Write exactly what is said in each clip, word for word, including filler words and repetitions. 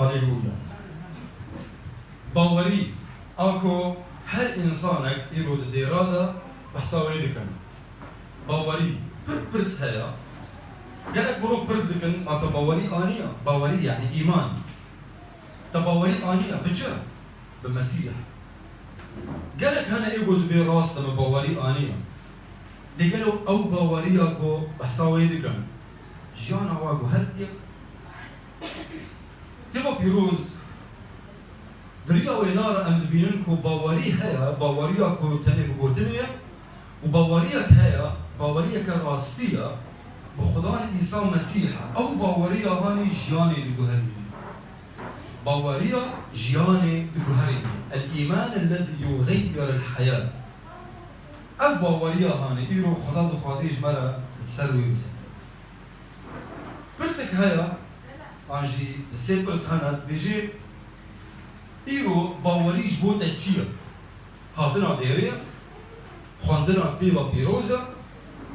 Aleluya. Bawerî, a ku her însanek îro di dêra de behsa wê dikin. Bawerî, pir pirs heye. Gelek mirov pirs dikin, a te bawerî aniye? Bawerî, yanî îman. Te bawerî aniye, bi çi? Bi Mesîh. Gelek hene ê ku dibê rast e, min bawerî aniye. Lê gelo ew baweriya ku behsa wê dikin, jiyana we guhertiye? Kitêba Pîroz, di riya wêna re em dibînin ku bawerî heye, baweriya ku tenê bi gotinê ye û baweriyek heye, baweriyeke rastî ye, bi Xudan Îsa Mesîh e. Ew baweriya hanî jiyanê diguherîne. Baweriya jiyanê diguherîne. El-îman ellezî yuxeyyir el-heyat. Ev baweriya hanê îro Xuda dixwazê ji me re li ser wê bisekine. Pirsek heye, an jî di sê pirs hene, dibêjê, îro bawerî ji bo te çi ye? Hatina dêrê ye, xwendina Kitêba Pîroz e,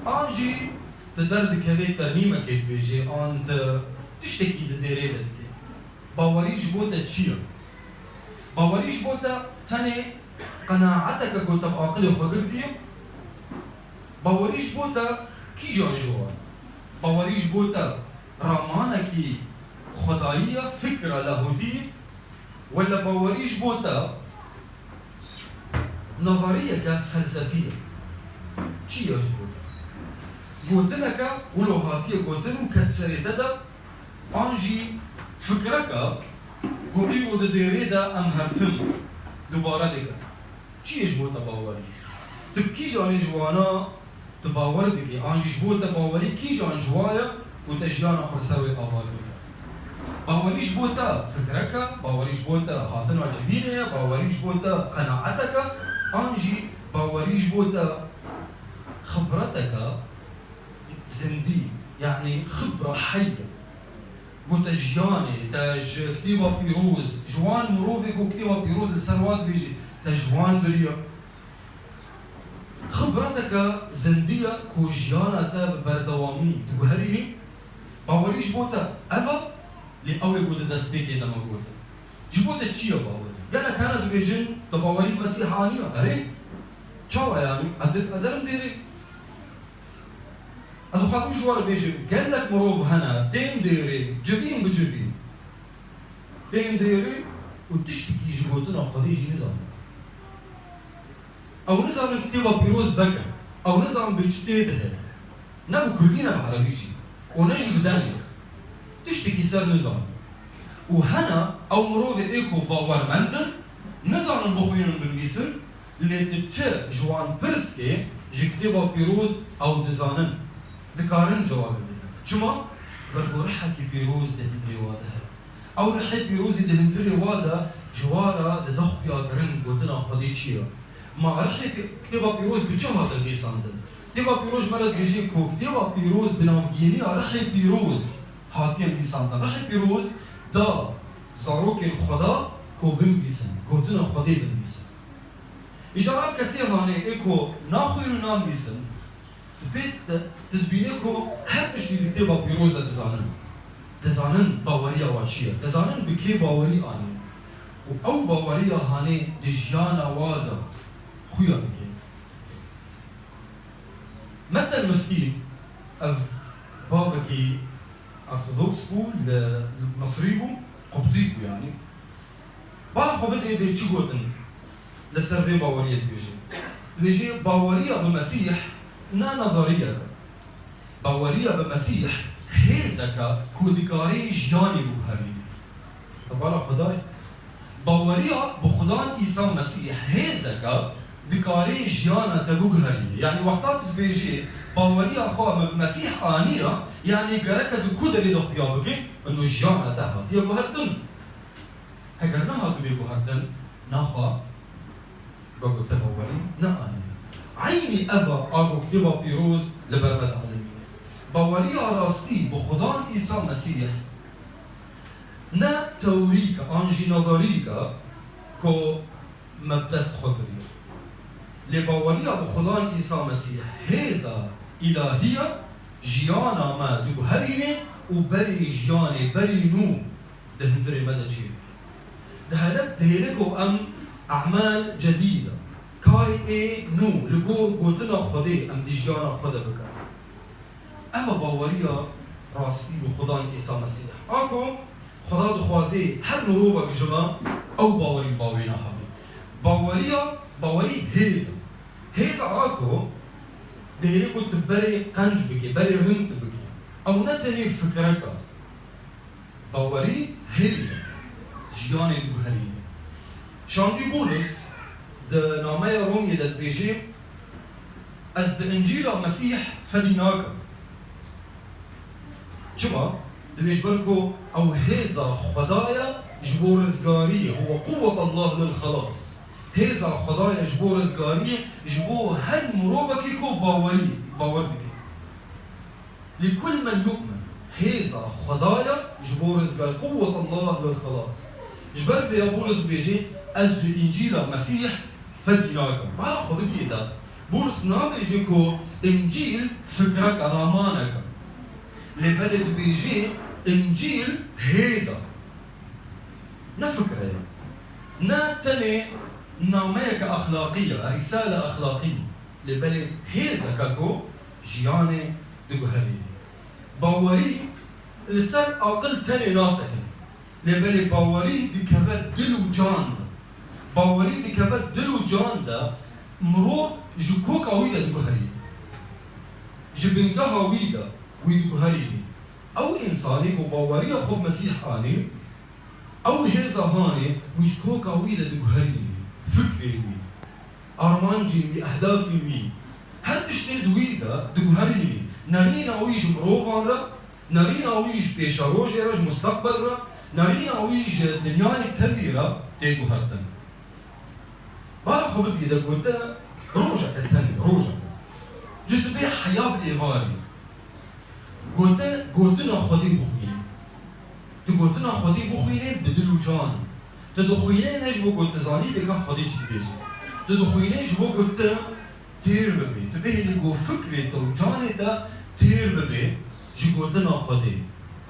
an jî tu derdikevê termîmekê dibêjê, an tu tiştekî di dêrê de dikê. Bawerî ji bo te çi ye? Bawerî ji bo te tenê qenaeteke ku te bi aqilê xwe girtiye? Bawerî ji bo te kîjan ji wan? Bawerî ji bo te ramanekî xwedayî ye, fikra lahûtî ye? Wele bawerî ji bo te nazariyeke felsefî ye? Çi ye ji bo te? Gotineke wilo hatiye gotin û ket serê te de, an jî fikreke ku îro di dêrê de em her tim dubare dikin. Çi ye ji bo te bawerî? Tu bi kîjanê ji wana tu bawer dikî? An jî ji bo te bawerî kîjan ji wa ye ku te jiyana xwe li ser wê ava kiriye? Bawerî ji bo te fikreke, bawerî ji bo te hatina civînê ye, bawerî ji bo te qenaeteke, an jî bawerî ji bo te xibreteke zindî, yanî xibra heyya. Ku te jiyanê, te ji Kitêba Pîroz, ji wan mirovê ku Kitêba Pîroz li ser wan dibêjî, te ji wan diriya. Xibreteke zindî ye ku jiyana te bi berdewamî diguherînî. Bawerî ji bo te ev e, lê ew ê ku di destpêkê de me gotin. Ji bo te çi ye bawerî? Gelek hene dibêjin, te bawerî bi Mesîh aniye? Erê, çawa yanî? Ez, ez derim dêrê. Ez dixwazim ji we re bêjim, gelek mirov hene, tên dêrê, civîn bi civîn. Tên dêrê û tiştekî ji gotina Xwedê jî nizanin. Ew nizanin Kitêba Pîroz vekin. Ew nizanin bi çi tê de hene. Ne bi kurdî ne bi erebî jî. Û ne jî bi dengê. Tiştekî ser nizanin. Û hene ew mirovê ê ku bawermend in, nizanin bixwînin binivîsin, lê tu çi ji wan pirs kê, ji Kitêba Pîroz ew dizanin, dikarin cewabê bidin. Çima? Ber ku rihekî pîroz di hundirê wa de heye. Ew rihê pîrozî di hundirê wa de ji wa re dide xuyakirin gotina Xwedê çi ye. Ma rihê pî-, Kitêba Pîroz bi çi hate nivîsandin? Kitêba Pîroz ji me re dibêje ku Kitêba Pîroz bi navgîniya rihê pîroz hatiye nivîsandin. Rihê pîroz da zarokên Xweda ku binivîsin, gotina Xwedê binivîsin. Îcar ev kesê hanê ê ku naxwînin û nanivîsin, tu pê, tu, tu dibînî ku her tiştî di Kitêba Pîroz de dizanin. Dizanin baweriya wa çi ye. Dizanin bi kê bawerî anî. Û ew baweriya hanê di jiyana wa de xuya dike. Meten Miskîn, ev bavekî ortodoks bû, li, li Misrî bû, qubtî bû yanî. Bala xwe bidê bê çi gotin li ser vê baweriyê dibêje. Dibêje, baweriya bi Mesîh ne nazariyek e. Baweriya bi Mesîh hêzek e ku dikarê jiyanê biguherîne. Te bala xwe dayê? Baweriya bi Xudan Îsa Mesîh hêzek e, dikarê jiyana te biguherîne. Yanî wexta tu dibêjê, baweriya xwe min bi Mesîh aniye, yanî gereke tu ku derê de xuya bikî, ino jiyana te hatiye guhertin. Heger nehatibê guhertin, naxwe wek ku te bawerî neanîne. Eynî ev e a ku Kitêba Pîroz li ber me dielmîne. Baweriya rastî bi Xudan Îsa Mesîh ne teorîk e an jî nazarîk e ku me bi dest xwe kiriye. Lê baweriya bi Xudan Îsa Mesîh hêza îlahî ye, jiyana me diguherîne û berê jiyanê berî nû di hundirê me de çê dike. Di hele, dihêle ku em emal cedîd e, karê ê nû li gor gotina Xwedê em di jiyana xwe de bikin. Ev e baweriya rastî bi Xudan Îsa Mesîh. A ku Xuda dixwazê her mirovek ji me ew bawerî li ba wê ne hebe. Baweriya, bawerî hêz e. Hêza a ku dihêle ku tu berê qenc bikê, berê rind tu bikê. Ew ne tenê fikrek e. Bawerî hêz e. Jiyanê diguherîne. Şandî Bûlis di nameya Romyê de dibêje, Ez bi Încîla Mesîh fedî nakim. Çima? Dibêje ber ku ew hêza Xweda ye ji bo rizgariyê, huwe quwwetullah lil xelas. Hêza Xweda ye ji bo rizgariyê, ji bo her mirovekî ku bawerî, bawer dike. Li kul men yu'min. Hêza Xweda ye ji bo rizgar, quwwetullah lil xelas. Ji ber vê ya Bûlis dibêje, Ez ji Încîla Mesîh fedî nakim. Bala xwe bidiyê de, Bûlis nabêje ku Încîl fikreke, ramanek e. Lê belê dibêje, Încîl hêz e. Ne fikre ye. Ne tenê nameyeke exlaqî ye, rîsale exlaqî. Lê belê hêzeke ku jiyanê diguherîne. Bawerî li ser aqil tenê nasekine. Lê belê bawerî dikeve dil û can de. Bawerî dikeve dil û can de, mirov ji koka wî de diguherîne. Ji bingeha wî de wî diguherîne. Ew însanê ku baweriya xwe bi Mesîh anî, ew hêza hanê wî ji koka wî de diguherîne. Fikrê wî, armancên wî, ehdafên wî, her tiştê di wî de diguherîne. Nerîna wî ji mirovan re, nerîna wî ji pêşerojê re, ji musteqbel re, nerîna wî ji dinyayê tevî re tê guhertin. Bala xwe bidî de gote, rojeke tenê, rojeke. Ji sibê heya bi êvarî. Gote, gotina Xwedê bixwîne. Tu gotina Xwedê bixwîne bi dil û can. Tu dixwîne ne ji bo ku tu zanî bê ka Xwedê çi dibêje. Tu dixwîne ji bo ku tu têr bibê. Tu bihêlî ku fikrê te û canê te têr bibê ji gotina Xwedê.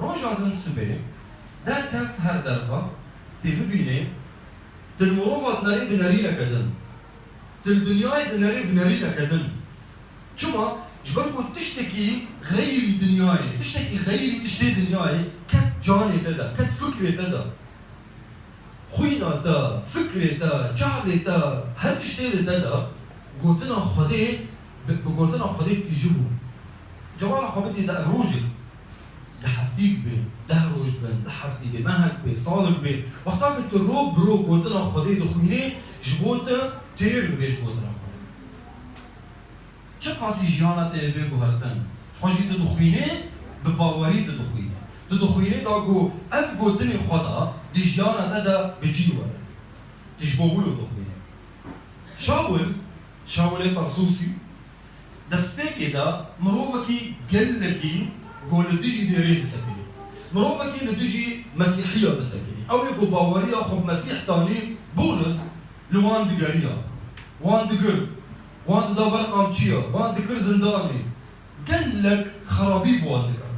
Roja din sibê derkev her derva, tê bibînê, tu li mirova dinerê bi nerîneke din. Tu li dinyayê dinerê bi nerîneke din. Çima? Ji ber ku tiştekî xeyrî dinyayê, tiştekî xeyrî tiştê dinyayê ket canê te de, ket fikrê te de. Xwîna te, fikrê te, çavê te, her tiştê di te de gotina Xwedê, bi, bi gotina Xwedê tîjibû. Cewala xwe bidî de ev rojê. Di heftî bê, deh roj bin, di heftî bê, mehek bê, salek bê. Wexta ku tu ro bi ro gotina Xwedê dixwînê, ji bo te têr bibê ji gotina Xwedê. Çiqasî jiyana te yê bê guhertin, ji xwe jî tu dixwînê, bi bawerî tu dixwînê. Tu dixwînê da ku ev gotinê Xweda di jiyana te de bi cî were. Tu ji bo wilo dixwînê. Şawil, Şawilê Tarsûsî, destpêkê de mirovekî gelekî ku li dijî dêrê disekinî. Mirovekî li dijî Mesîhiya disekinî. Ew ê ku baweriya xwe bi Mesîh tanî, Bûlis li wan digeriya. Wan digirt. Wan dida ber qamçiya. Wan dikir zindanê. Gelek xerabî bi wan dikir.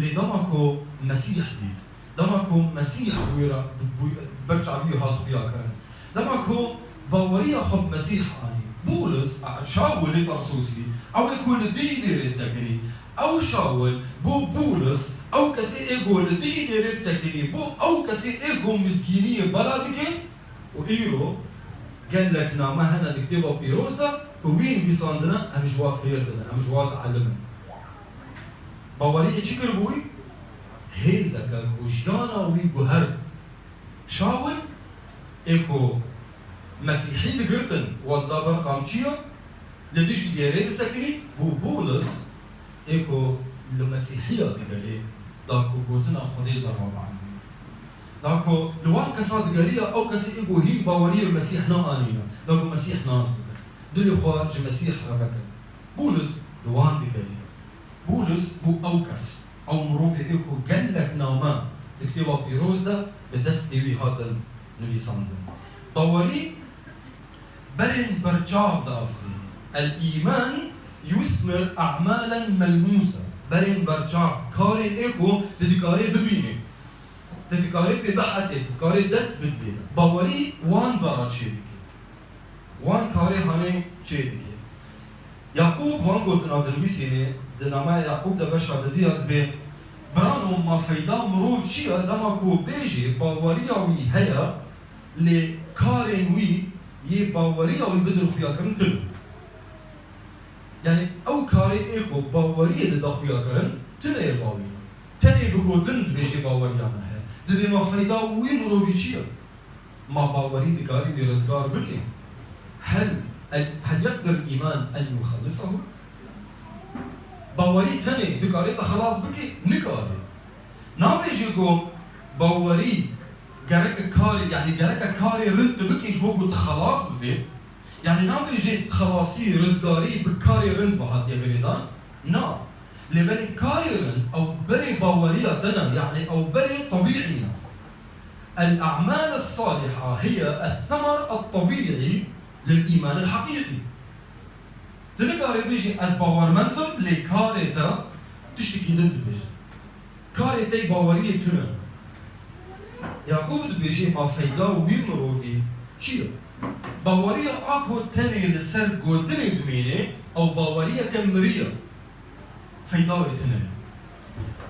Lê dema ku Mesîh dît, dema ku Mesîh wê re bi, bi, ber çavî hat xuya kirin, dema ku baweriya xwe bi Mesîh anî, Bûlis, a, Şawilê Tarsûsî, ew ê ku li dijî dêrê disekinî, ew Şawil bû Bûlis, ew kesê ê ku li dijî dêrê disekinî, bû ew kesê ê ku mizgîniyê bela dike, û îro gelek name hene di Kitêba Pîroz de ku wî nivîsandine, em ji wa fêr dibin, em ji wa dielimin. Baweriyê çi kiribû wî? Hêzeke ku jiyana wî guhert. Şawil ê ku Mesîhî digirtin, wan da ber qamçiya, li dijî dêrê disekinî, bû Bûlis ê ku li Mesîhiya digerê, da ku gotina Xwedê li ber wan bianîne. Da ku li wan kesa digeriya, ew kesê ê ku hîn baweriyê bi Mesîh neanîne, da ku Mesîh nas bikin. Dilê xwe ji Mesîh re vekin. Bûlis li wan digerî. Bûlis bû ew kes, ew mirovê ê ku gelek name di Kitêba Pîroz de bi destê wî hatin nivîsandin. Bawerî berên berçav diafirîne. El-îman yuthmir a'malen melmûse. Berên berçav, karên ê ku tu dikarê bibînî. Tu dikarî pê bihesê, tu dikarî dest bidî. Bawerî wan bera çê dike. Wan karê hanê çê dike. Yaqûb van gotina dinivîsînê, di namaya Yaqûb de beşa didiya dibê, Birano, ma feyda mirov çi ye, dema ku bêjê baweriya wî heye, lê karên wî yê baweriya wî bidin xuyakirin tune. Yani ew karê ê ku baweriyê dida xuyakirin, tune ye bawîna. Tenê bi gotin dibêjê baweriya min heye. Dibê ma feyda wî mirovî çi ye? Ma bawerî dikarî wî rizgar bike? Hel, hel yekdir îman en yuxellisahu? Bawerî tenê dikarê te xelas bike? Nikare. Nabêje ku bawerî gereke karê, yani gereke karê rind tu bikî ji bo ku tu xelas bibê. Yani nabêje xelasî, rizgarî bi karê rind ve hatiye girêdan. Na. Lê belê karê rind ew berê baweriya te ne, yani ew berê tebîî ne. El-a'mal es-saliha hiye es-semer et-tebîî lil-îman el-heqîqî. Tu nikarî bêjî ez bawermend im, lê karê te tiştekî din dibêje. Karê te yê baweriyê tune ne. Yaqûb dibêje ma feyda wî mirovî çi ye? Baweriya a ku tenê li ser gotinê dimîne, ew baweriyeke mirî ye. Feyda wê tune ye.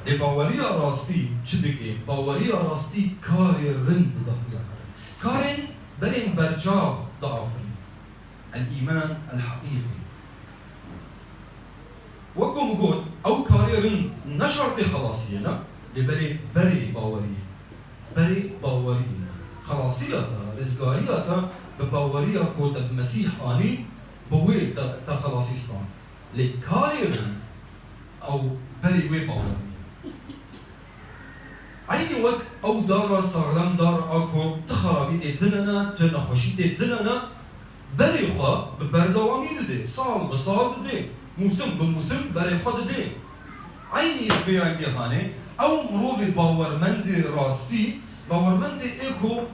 Lê baweriya rastî çi dike? Baweriya rastî karê rind dide xuyakirin. Karên berên berçav diafirîne. El-îman el-heqîqî. Wek ku min got, ew karê rind ne şertê xelasiyê ne, lê belê berê baweriyê. Berê baweriyê ne. Xelasiya te, rizgariya te bi baweriya ku te bi Mesîh anî, bi wê te, te xelasî stand. Lê karê rind ew berê wê baweriyê ye. Eynî wek ew dara saxlem, dar a ku ti xerabî tê tune ne, ti nexweşî tê tune ne, berê xwe bi berdewamî didê, sal bi sal didê, mûsim bi mûsim berê xwe didê. Eynî vê rengê hanê, ew mirovê bawermendê rastî, bawermendê ê ku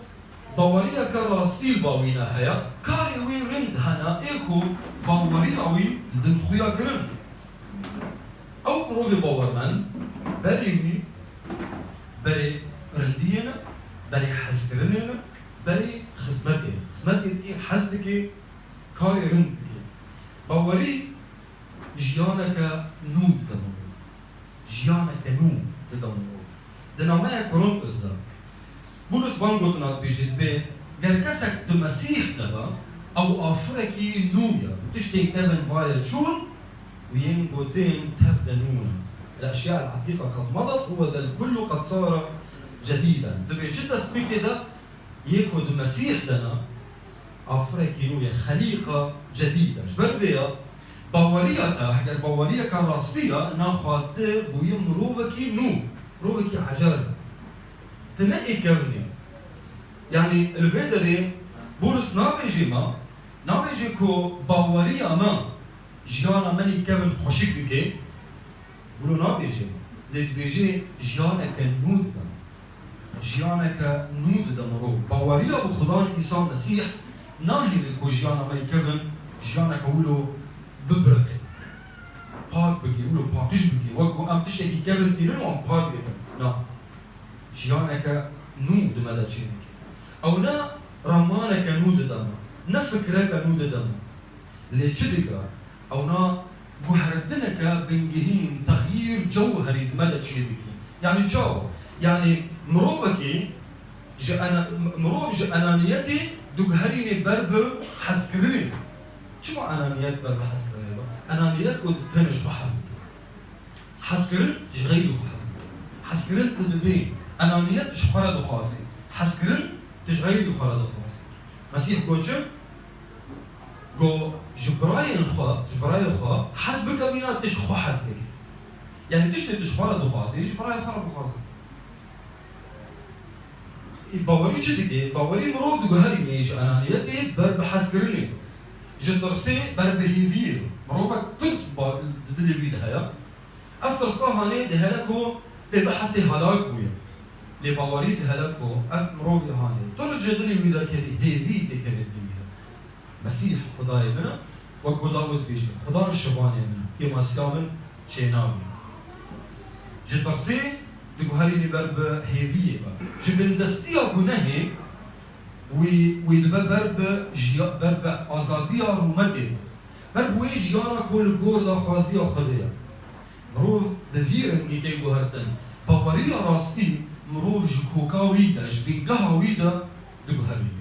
baweriyeke rastî li bawîna heye, karê wî rind hene ê ku baweriya wî didin xuyakirin. Ew mirovê bawermend, berê wî, berê rindiyê ne, berê hezkirinê ne, berê xizmetê ne. Xizmetê dike, hez dike, karê rind dike. Bawerî jiyaneke nû dide mirov. Jiyaneke nû dide mirov. Di nameya Korintos de, Bulus van gotina dibêje, dibê, ger kesek di Mesîh de be, ew afirekî nû ye. Tiştên kevin vaye çûn û yên gotin tev de nû ne. El-eşya el-etîqa qed medet û huwe zel kullu qed sare cedîden. Dibê çi dest bike de, yê ku di Mesîh de ne, afirekî nû ye, xelîqa cedîd e. Ji ber vê ya, baweriya te, heger baweriyeke rastî ye, naxwe tu bûyî mirovekî nû, mirovekî ecer. Tu ne ê kevnê. Yanî li vê derê Bulus nabêjê me, nabêjê ku baweriya me jiyana me nî kevin xweşik dike, wilo nabêjê me. Lê dibêjê jiyaneke nû dide me. Jiyaneke nû dide mirov. Baweriya bi Xudan Îsa Mesîh nahêle ku jiyana me yê kevin jiyaneke wilo bibiriqe. Pak bike, wilo paqij bike. Wek ku em tiştekî kevin tînin û em pak dikin. Na. Jiyaneke nû di me de çêdike. Ew ne ramaneke nû dide me. Ne fikreke nû dide me. Lê çi dike? Ewna guhertineke bingehîn, texyîr cewherî di me de çêdike. Yanî çawa? Yanî mirovekî ji ena-, mirov ji enaniyetê diguherînê ber bi hezkirinê. Çima enaniyet ber bi hezkirinê be? Enaniyet ku tu tenê ji xwe hez bike. Hezkirin tu ji xeyrî xwe hez dikî. Hezkirin tu didî. Enaniyet tu ji xwe re dixwazî. Hezkirin tu ji xeyrî xwe re dixwazî. Mesîh got çi? Got, ji birayên xwe, ji birayê xwe hez bike, mîna tu ji xwe hez dikî. Yanî tiştê tu ji xwe re dixwazî, ji birayê xwe re bixwazî. Bawerî çi dike? Bawerî mirov diguherîne ji enaniyetê ber bi hezkirinê, ji tirsê ber bi hêviyê. Mirovek tirs ba-, di dilê wî de heye. Ev tirsa hanê dihêle ku pê bihesê helak bûye. Lê bawerî dihêle ku ev mirovê hanê tirs ji dilê wî derkevî, hêvî têkevê dilê wî de. Mesîh Xwedayê min e, wek ku Dawid dibêje, Xudan şivanê min e, kêmasiya min çênabê. Ji tirsê diguherînî ber bi hêviyê ve. Ji bindestiya gunehê wî, wî dibe ber bi jiya-, ber bi azadiya rûmetê ve. Ber bi wê jiyana ku li gor daxwaziya Xwedê ye. Mirov bi vî rengî tê guhertin. Baweriya rastî mirov ji koka wî de, ji bîngeha wî de diguherîne.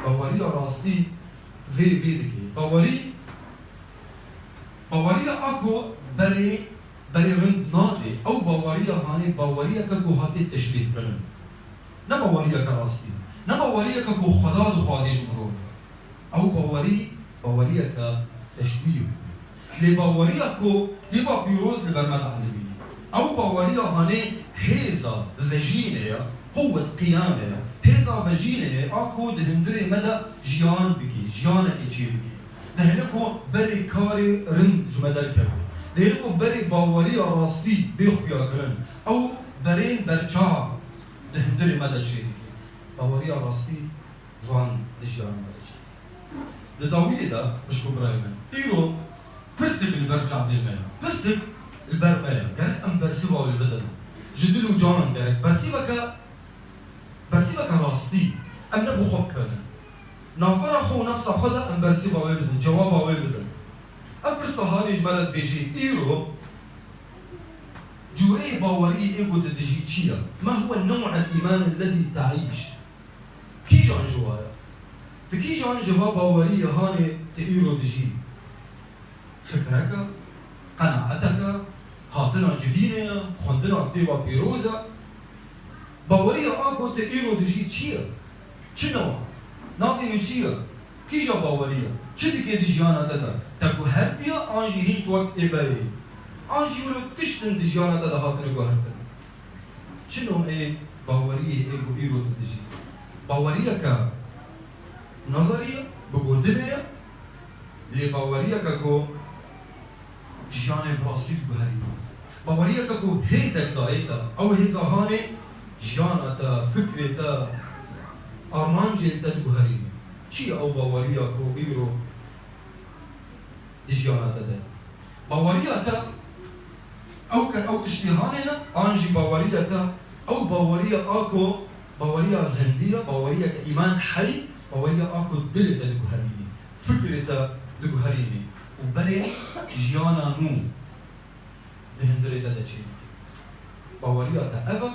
Baweriya rastî vê, vê dike. Bawerî, baweriya a ku berê, berê rind nadê. Ew baweriya hanê baweriyeke ku hatê teşbîhkirin. Ne baweriyeke rastî. Ne baweriyeke ku Xweda dixwazê ji mirov. Ew bawerî, baweriyeke teşbîh bû. Lê baweriya ku Kitêba Pîroz li ber me dielîmîne. Ew baweriya hanê hêza vejînê ye, quwwet qiyamê ye. Hêza vejînê ye, a ku di hundirê me de jiyan dike, jiyanekê çêdike. Dihêle ku berê karê rind ji me derkeve. Dihêle ku berê baweriya rastî bê xuyakirin. Ew berên berçav di hundirê me de çêdike. Baweriya rastî van di jiyana me de çêdike. Di dawiyê de, xwişk û birayê min, îro pirsek li ber çavê me ye. Pirsek li ber me ye. Gerek em bersiva wê bidin. Ji dil û can gerek bersiveke, bersiveke rastî. Em ne bi xwe bikevin. Navbera xwe û nefsa xwe de em bersiva wê bidin, cewaba wê bidin. Ev pirsa hanê ji me re dibêjê, îro cûreyê baweriyê ê ku tu dijî çi ye? Ma huwe new'el îman ellezî te'îş? Kîjan ji wa ye? Tu kîjan ji va baweriyê hanê tu îro dijî? Fikreke, qenaeteke, hatina civînê ye, xwendina kitêba pîroz e. Baweriya a ku tu îro dijî çi ye? Çi ne wa? Navê wê çi ye? Kîja bawerî ye? Çi dike di jiyana te de? Te guhertiye an jî hîn tu wek ê berê yî? An jî wilo tiştin di jiyana te de hatine guhertin? Çi new'ê baweriyê ê ku îro tu dijî? Baweriyeke nezerî ye, bi gotinê ye, lê baweriyeke ku jiyanê bi rastî diguherîne. Baweriyeke ku hêzek dayê te, ew hêza hanê jiyana te, fikrê te, armancên te diguherîne. Çi ye ew baweriya ku îro di jiyana te de? Baweriya te ew ke ew tiştê hanê ne, an jî baweriya te ew baweriya a ku baweriya zindî ye, baweriyeke îman hey, baweriya a ku dilê te diguherînî, fikrê te diguherînî û berê jiyana nû di hundirê te de çêdike. Baweriya te ev e,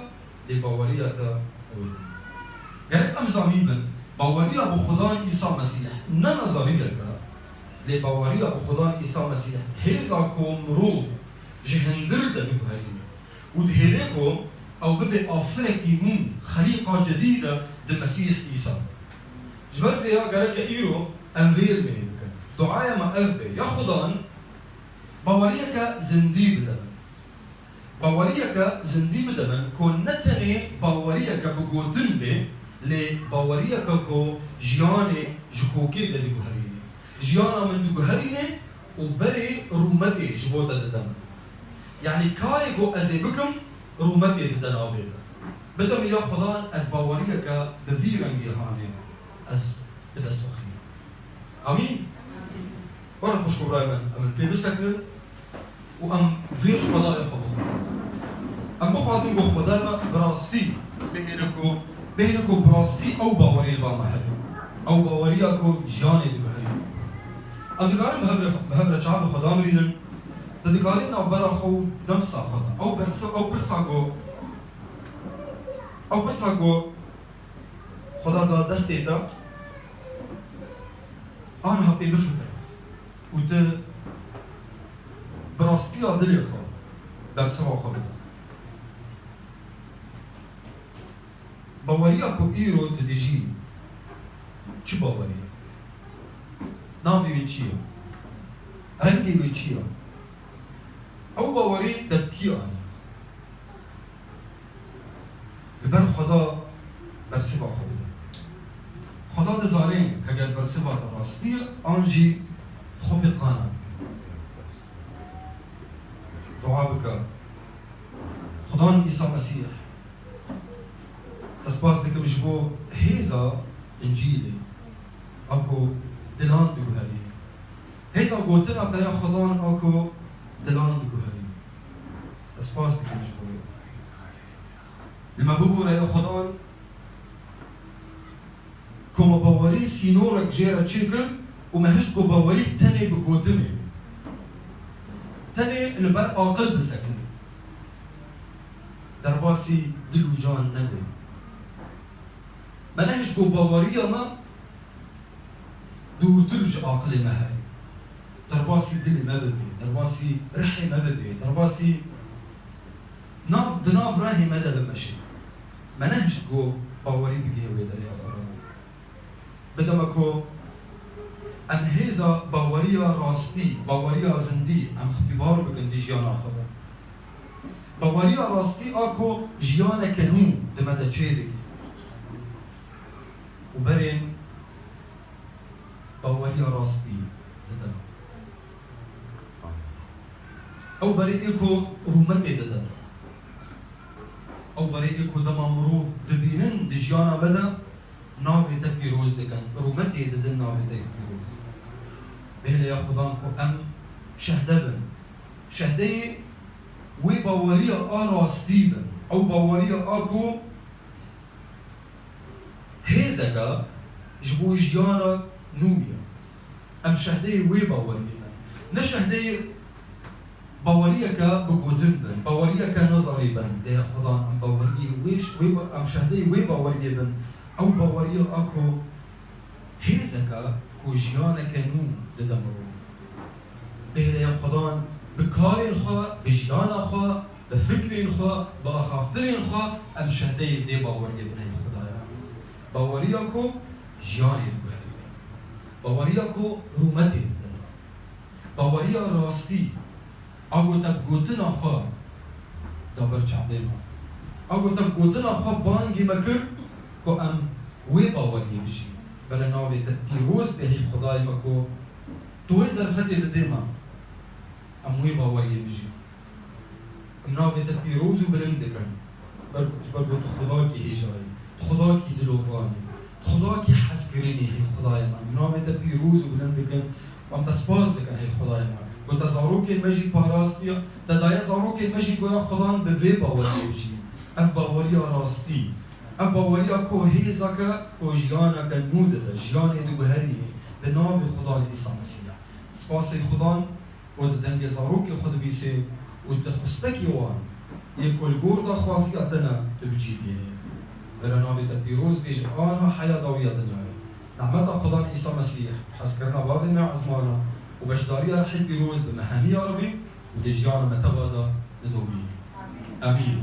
lê baweriya te ew e. Gerek em zanîbin, baweriya bi Xudan Îsa Mesîh ne nezeriyek e, lê baweriya bi Xudan Îsa Mesîh hêza ku mirov ji hundir de diguherîne û dihêle ku ew bibe afirekî nû, xelîqa cedîd e di Mesîh Îsa. Ji ber vê ya gereke îro em vê ilmê bikin. Duaya me ev be, ya Xudan, baweriyeke zindî bide min. Baweriyeke zindî bide min ku ne tenê baweriyeke bi gotin be, lê baweriyeke ku jiyanê ji kokê de diguherîne. Jiyana min diguherîne û berê rûmetê ji bo te dide min. Yanî karê ku ez ê bikim, rûmetê dide navê te. Bide min ya Xudan, ez baweriyeke bi vî rengî hanê ez bi dest xwe xînim. Amîn. Were xwişk û birayê min, em li pê bisekinin û em vê ji Xwedayê xwe bixwazin. Em bixwazin ku Xwedayê me bi rastî bihêle ku, bihêle ku bi rastî ew bawerî li ba me hebe. Ew baweriya ku jiyanê diguherîne. Em dikarin bi hev re, bi hev re çavê Xweda mirînin. Tu dikarî navbera xwe û nefsa xwe de. Ew bersi, ew pirsa ku, ew pirsa ku Xweda da destê te, aniha pê bifikire û tu bi rastiya dilê xwe bersiva xwe bide. Baweriya ku îro tu dijî, çi bawerî ye? Navê wê çi ye? Rengê wê çi ye? Ew bawerî te bi kî aniye? Li ber Xweda bersiva xwe bide. Xweda dizane heger bersiva te rastî ye, an jî xwe pê qana dike. Dua bike. Xudan Îsa Mesîh, ez spas dikim ji bo hêza Încîlê, a ku dilan diguherîne. Hêza gotina te ya Xudan a ku dilan diguherîne. Ez te spas dikim ji bo wê. Me bibore ya Xudan ku me bawerî sînorek jê re çêkir û me hişt ku bawerî tenê bi gotinê bê. Tenê li ber aqil bisekinê. Derbasî dil û can nebe. Me nehişt ku baweriya me dûrtir ji aqilê me heye. Derbasî dilê me bibe, derbasî rihê me bibe, derbasî nav, di nav rehê me de bimeşe. Me nehişt ku bawerî bigihê wê derê ya Xudan. Bi dema ku em hêza baweriya rastî, baweriya zindî em îxtîbar bikin di jiyana xwe de. Baweriya rastî a ku jiyaneke nû di me de çêdike. Û berên baweriya rastî dide. Ew berê ê ku rûmetê dide. Ew berê ê ku dema mirov dibînin di jiyana me de navê te pîroz dikin. Rûmetê didin navê te pîroz. Bêhne ya Xudan ku em şehde bin. Şehdeyê wê baweriya a rastî bin. Ew baweriya a ku hêzeke ji bo jiyana nû ye. Em şehdeyê wê baweriyê bin. Ne şehdeyê baweriyeke bi gotin bin, baweriyeke nezarî bin. Lê Xudan em baweriyê wê, wê ba-, em şehdeyê wê baweriyê bin. Ew baweriya a ku hêzeke ku jiyaneke nû dide mirov. Bêhne ya Xudan bi karên xwe, bi jiyana xwe, bi fikrên xwe, bi axaftinên xwe em şehdeyê vê baweriyê bin ey Xwedaya. Baweriya ku jiyanê diguherîne. Baweriya ku rûmetê dide. Baweriya rastî. A ku te bi gotina xwe da ber çavê me. A ku te bi gotina xwe bangê me kir ku em wê baweriyê bijîn. Bere navê te pîroz be hey Xwedayê me ku tu wê derfetê didê me. Em wê baweriyê bijîn. Em navê te pîroz û bilind dikin. Ber, ji ber ku tu Xwedakî hêja yî, tu Xwedakî dilovan î, tu Xwedakî hezkirinî hey Xwedayê me. Em navê te pîroz û bilind dikin. Em te spas dikin hey Xwedayê me. Ku te zarokên me jî parastiye, te daye zarokên me jî ku ya Xudan bi vê baweriyê bijîn. Ev baweriya rastî. Ev baweriya ku hêzeke ku jiyaneke nû dide, jiyanê diguherînê. Bi navê Xudan Îsa Mesîh. Spasê Xudan. Ku di dengê zarokê xwe dibîsê û tu xwistekî wan yê ku li gor daxwaziya te ne, tu bi cî diyênê. Bere navê te pîroz bê ji ana heya dawiya dinyayê. Nehmeta Xudan Îsa Mesîh, hezkirina Bavê me ezmana û beşdariya Rihê Pîroz bi me hemî ya Rebî û di jiyana me teva de didomînê. Emîn.